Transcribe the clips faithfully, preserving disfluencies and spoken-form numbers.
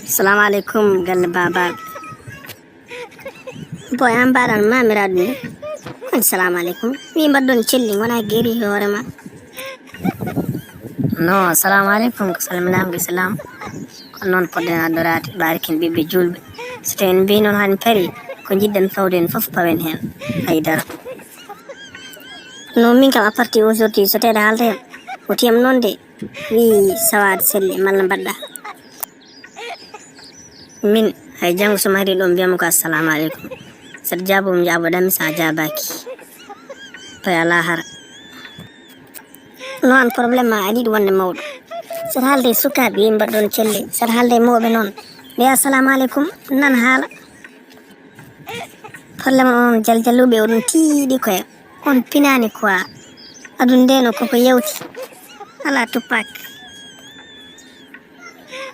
Salamu aleykum, galle baabaaɓe. Boy, an mbaɗan mamiraaɗo ni. Assalamu aleykum. Mi mbaɗɗon celli, wona geri hoore ma. No, assalamu aleykum, ko salminaama ko Islam. Ko noon poɗɗen addoraade, ɓaari ken ɓiɓɓe juulɓe. So tawi en mbii noon haa en parii, ko njiɗɗen fawde en fof pawen heen. Hay dara. No, min kam, à partir aujourd'hui, so tawde haalta heen, o tiyam noon de, wii sawaade selle, malla mbaɗɗa. Min, hay janngo so mi arii ɗo, mbiyam ko assalamu aleykum. Saɗa jaabo, mi jaabo ɗam, sa jaabaaki. Paye alaa hara. No an problème ma aɗa yiɗi wonde mawɗo. Saɗa haalde e sukaaɓe, yimɓe mbaɗɗon celle. Saɗa haalde e mawɓe noon. Mbiya assalamu aleykum, nan haala. Problème on jaljaluɓe, oɗon tiiɗi koye. On pinaani quoi. Aduna nde no koko yewti. Alaa tuppaak.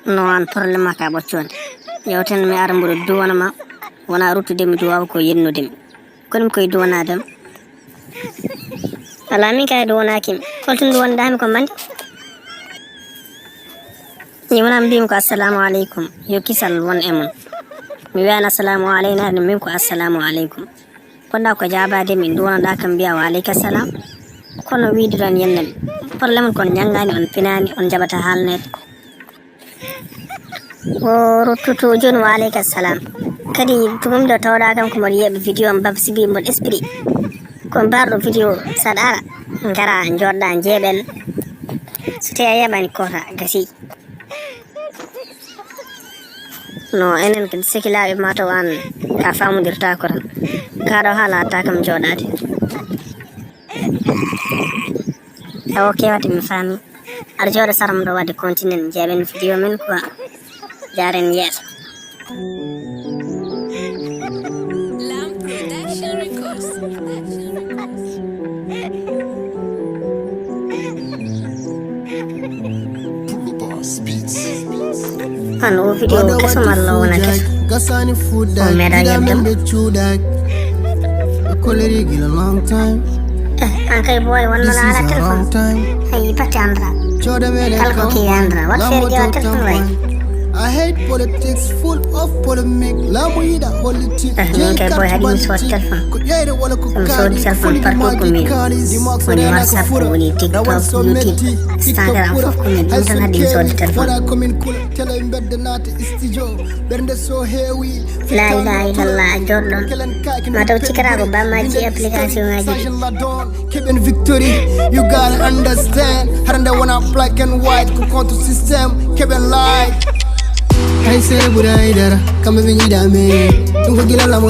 No an problème ma ka ɓoccoonde. Yewten mi ara mbuɗo duwana ma. Wona ruttude mi duwaw ko yennude mi. Kono mi koye duwanaade mi. Alaa min kay duwanaaki mi. Holto duwanɗaa mi ko mande? Mi wona mbimi ko assalamu aleykum. Yo kisal won e mon. Mi wiyani assalamu aleyna, no min ko assalamu aleykum. Konɗa ko jaabaade min duwanaɗa kam mbiya wa aleyka salam. Kono wiiduɗon yennami. Problème on kon ñanngani on pinaani on jaɓata haalneede. O ruttuto jooni wa aleyka salam. Kadi tugum ɗo tawɗa kam ko mboɗo yeeɓa vidéo am babsi mbi mboɗo esprit. Ko mbarɗo vidéo saɗa ara. Ngara joɗɗa jeeɓel. So tawi a yeeɓani kota gasi. No, enen kadi sehilaaɓe mataw aan ka famondirtaako tan. Kaa ɗo haala hatta kam jooɗaade. E o kewata mi faami. Aɗa jooɗa saram ɗo wadde continue jeeɓen vidéo men quoi. Jaaren yeeso. Lam Production Records. An o video keso malla o wona keso? O meeɗa yebdam. Eh, an kay boy wonno laala téléphone. Ay batte andra. Kala ko kewi andra. Wat feere ƴeewa téléphone way. I hate politics, full of polemic. Laamu yiɗa holliti. Eh, min kay boy haɗi mi soodi téléphone. Ko ƴeyre wala ko soodi téléphone partout ko min. Woni WhatsApp, woni TikTok, YouTube, Instagram, fof ko min. Ɗum tan haɗi mi soodi téléphone. Wala ko min kula télé mbedde naate studio. Ɓernde so heewi. La ilaha illallah, a jooɗɗon. Ma taw cikkata ko bammaji application ngaji ɗi. Keɓen victory, you gotta understand. Hara nde wona black and white, ko contre système, keɓen light. Hay sere ɓuri haydara, kamɓe ɓe jiiɗa men. Ɗum ko gila lamu